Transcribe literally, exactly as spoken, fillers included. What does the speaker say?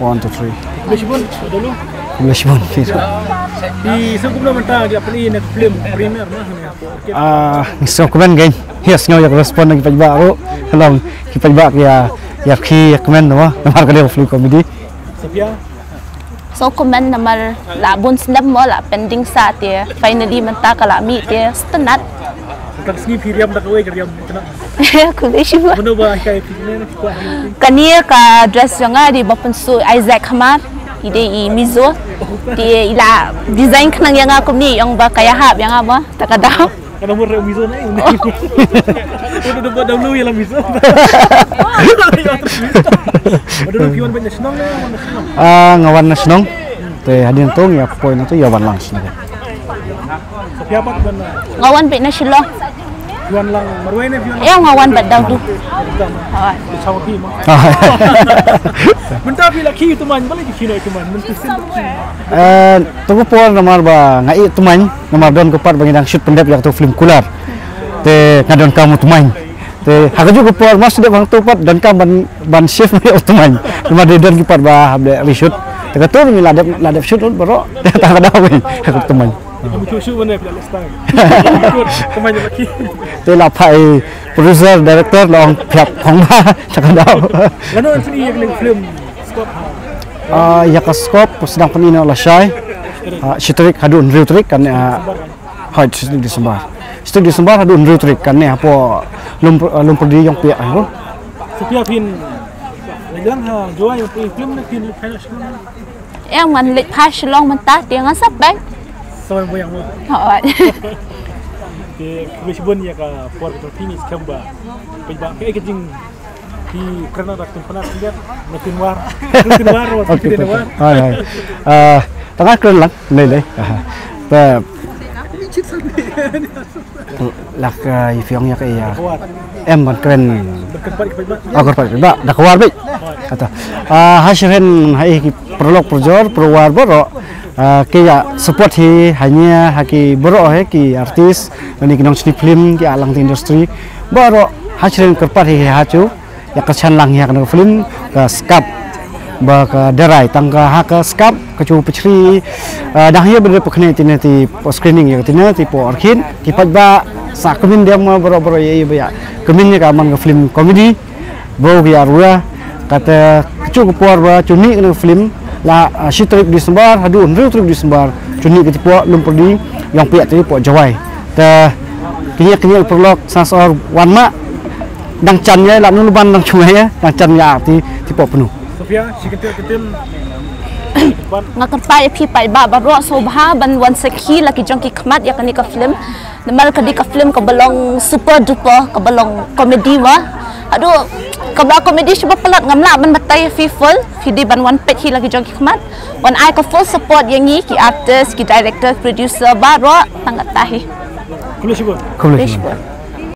One, two, three. Khublei shibun, Dolu. Khublei shibun, Peter. Phi sngewkmen mynta ki la pynmih na film premiere ma hane. Ah, ngi sngewkmen kein. Hi sngewbha ïa ka respond na ki paidbah ruh. Long ki paidbah ki ïa, ïa ki kmen mo. Namar ka dei ka film comedy. Sophia. Sngewkmen namar la bun snem mo la pending sa te. Finally mynta ka la mih te sngewtynnat. Tang sngi phi riam da kawei ka riam tnat. Khublei shibun. Mano ba hikai phi ne ki kwah ha. Kane ka dress jong nga dei ba pynsuh Isaac Hamar. I dei i Mizo. Te i la design khnang ïa nga kumne ong ba ka ïahap ïa nga ba ta ka daw. Ka nombor re Mizo ne. Udah dapat dahulu ya la Mizo. Udah phi wan bad na shnong ne, wan na shnong. Ah, nga wan na shnong. Te hadien to ngi ïa poi na to ïa wan lang shnong. Sophia pat ban, uh, nga wan bad na Shillong. Phi wan lang marwei ne phi wan? Eh, nga wan bad daw tu. Hooid. Di chaw phi ma. Mynta phi la khie u tymmen, balei phi khie noh u tymmen? Mynta sien. Eh, to ka por namar ba nga ïeh tymmen, namar don ka part ba ngi dang shoot pyndep ïa ka film Kular. Te nga donkam u tymmen. Te ha kajuh ka por mar shu dep hangto pat donkam ban, ban shave ïa u tymmen. Namar dei don ki part ba hap dei reshoot. Te kato ngi la dep, la dep shoot lut baroh. Te tang ka daw ngi ha ka tymmen. Ka mu shu shu ban dep la style. Tymmen la khie. Te la phai producer, director la ong phi hap phong ba ta ka daw. Lano sini ïa ka film scope ha? Ah, ïa ka scope sdang pyni noh lashai. Ah, shi tarik haduh hynriew tarik kan, ah, Hooid, shi tarik December. Shi tarik December haduh hynriew tarik kane hapoh Lum, Lumpyrdi Iongpiah, ho. Sophia phin leit lang ha Jowai ïa u film ne phin leit phai Shillong? Em, ngan leit phai Shillong mynta te ngan sa peit. Sa ban ïa mo. Hooid. Te khublei shibun ïa ka por ka jong phi, ngi skhem ba phi ba phi ka jing Phi kren da Tynphna Tyndet, na Tynwar. Tynwar, wa Tynwar. Hai, hai. Ah, tang kren lang, lei lei. Ah, ba, lak, ah, i phi ong ïa ka ïa. Em ban kren. Agar pat ba, da ka war bit. Kata. Ah, ha shren ha i ki paralok parajor, parwar baroh. Ah, ki ïa support hi, ha ngi, ha ki baroh hi, ki artist, lane ki nongshni film, ki alang ti industry. Baroh, ha shren kyrpad hi, ha chu. Ïa ka shan lang ïa kane ka film ka skap ba ka darai tang ka ha ka skap ka chu pachri, ah, dang ïa bynrep pynkhne tine ti po screening ïa tine ti po arkhin ki pat ba sa kmin dem ma bro bro ïa ïa ba ïa kmin ïa ka man ka film comedy bo ki arwa kata ka chu ka por ba chu ni kane ka film la, ah, shi tarik December haduh hynriew tarik December chu ni ka ti po Lumpyrdi Iongpiah ti po Jowai ta kine kine paralok sa sor wan ma Dang jan ïa la nu ban dang chungai ïa dang jan ïa ti ti pop nu. Sophia, shi kynti kynti. Nga kyrpad ïa phi paidbah baroh sngewbha ban wan sakhi la ki jong ki khmat ïa kane ka film. Namar ka dei ka film kaba long super duper, kaba long comedy ma. Aduh, kaba comedy shuh ba palat ngam lah ban batai ïa phi full. Phi dei ban wan peit hi la ki jong ki khmat. Wan ai ka full support ïa ngi ki artist, ki director, producer baroh tang kata hi. Khublei shibun. Khublei shibun.